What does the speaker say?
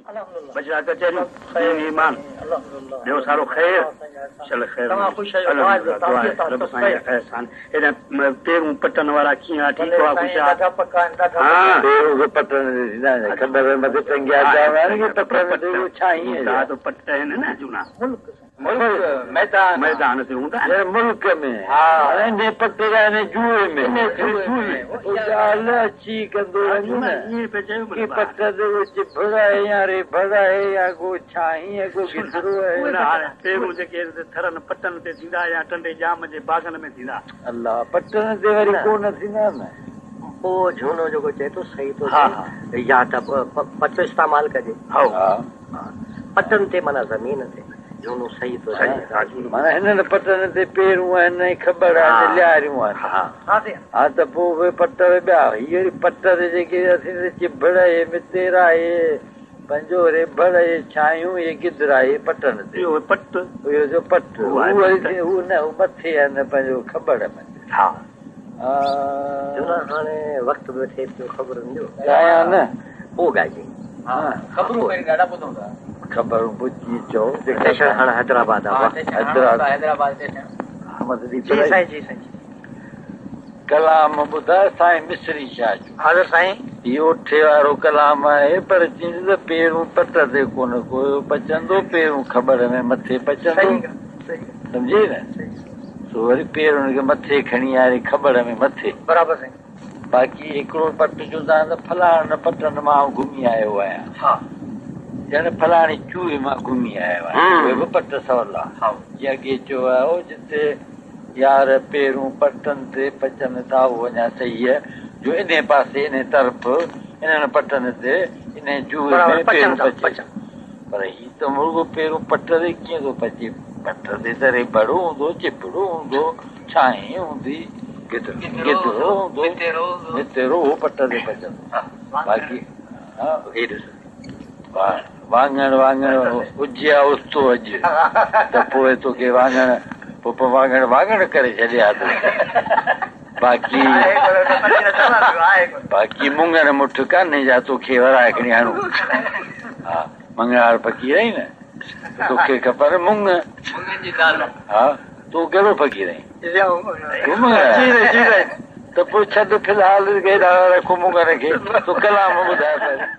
بچڙا ڪچهريون، دين ايمان، ٻيو سارو خير، شل خير هجي. الحمدلله دعا آهي رب سائين جا احسان. هيڏانهن پيرون پٽن وارا ڪيئن آ ٺيڪ آ خوش آ. ها. پيرون کي پٽن تي ٿيندا آهن کٻر مٿي ٽنگيا پيا هوندا آهن ڪي پٽن تي اهي ڇانهين جا. پٽ آهن نه جهونا. ملڪ ميدان ميدان تي هوندا آهن. جنهن ملڪ ۾ انهي پٽ جا انهي جوئي ۾ اهو ڳالهه اچي ڪندو وڃ نه ڪي پٽ تي ڪو چڀڙ آهي يا ريڀڙ آهي يا ڪو ڇانهين ۽ ڪو گدرو آهي. نه هاڻي پيرون جيڪي ٿرن پٽن تي ٿيندا يا ٽنڊي ڄام جي باغن ۾ ٿيندا. الله پٽن تي وري ڪو نه ٿيندا نه. پوء جهونو جيڪو چئي ٿو صحيح ٿو چئي يا ته پٽ استعمال ڪجي. پٽن تي معنيٰ زمين تي جهونو صحيح ٿو چئي. معنيٰ هنن پٽن تي پيرون آهن ۽ کٻڙ آهن لياريون آهن. ها ته پوء اهي پٽ ٻيا. هي وري پٽ تي جيڪي اسين ته چڀڙ اهي متيرا اهي پنهنجو ريڀڙ اهي ڇانهيون اهي گدرا اهي پٽن تي. اهو پٽ. اهو جو پٽ. هو وري هو نه هو مٿي آهن پنهنجو کٻڙ ۾. ها. جهونا هاڻي وقت به ٿئي پيو خبرن جو. ڳايان نه. پوء ڳائجي. خبرون پهرين ڏاڍا ٻڌون ٿا. خبرون ٻڌي چئو. اسٽيشن هاڻي حيدرآباد آ. حيدرآباد اسٽيشن. جي سائين جي سائين. ڪلام ٻڌاء سائين مصري شاهه جو. حاضر سائين. هي اوٺي وارو ڪلام آهي پر چيندي ته پيرون پٽ تي ڪونه ڪو پچندو پيرون کٻڙ ۾ مٿي پچندو سمجهي نه سو وري پير ان کي مٿي کڻي آري کٻڙ ۾ مٿي. برابر سائين. باقي هڪڙو پٽ چوندا آهن ته فلاڻن پٽن مان آئون گهمي آيو آهيان. ها. ڄڻ فلاڻي چوهي مان گهمي آيو آهيان. اهي به پٽ سولا. جيئن اڳي چيو آهي جتي يار پيرون پٽن تي پچن ٿا اهو اڃا صحيح جو انهي پاسي انهي طرف انهن پٽن تي انهي جوهي ۾ پيرون پچي. پر هي ته مرڳو پيرون پٽ تي ڪيئن ٿو پچي؟ پٽ تي ته ريڀڙ هوندو، چڀڙو هوندو، ڇانهين هوندي، گدرو هوندو، متيرو اهو پٽ تي پچندو. باقي واڱڻ واڱڻ هجي ها استو اڄ ته پوء توکي واڱڻ پوء واڱڻ واڱڻ ڪري ڇڏي ها توکي. باقي باقي مڱڻ مٺ ڪانهي جا توکي ورائي کڻي هڻون. ها مڱڻهار فقير آهين نه توکي کپن مڱ. ها تون ڪهڙو فقير آهين؟ تون مڱڻهار ته پوء ڇڏ في الحال هيڏانهن رک مڱڻ کي تون ڪلام ٻڌاء پهرين.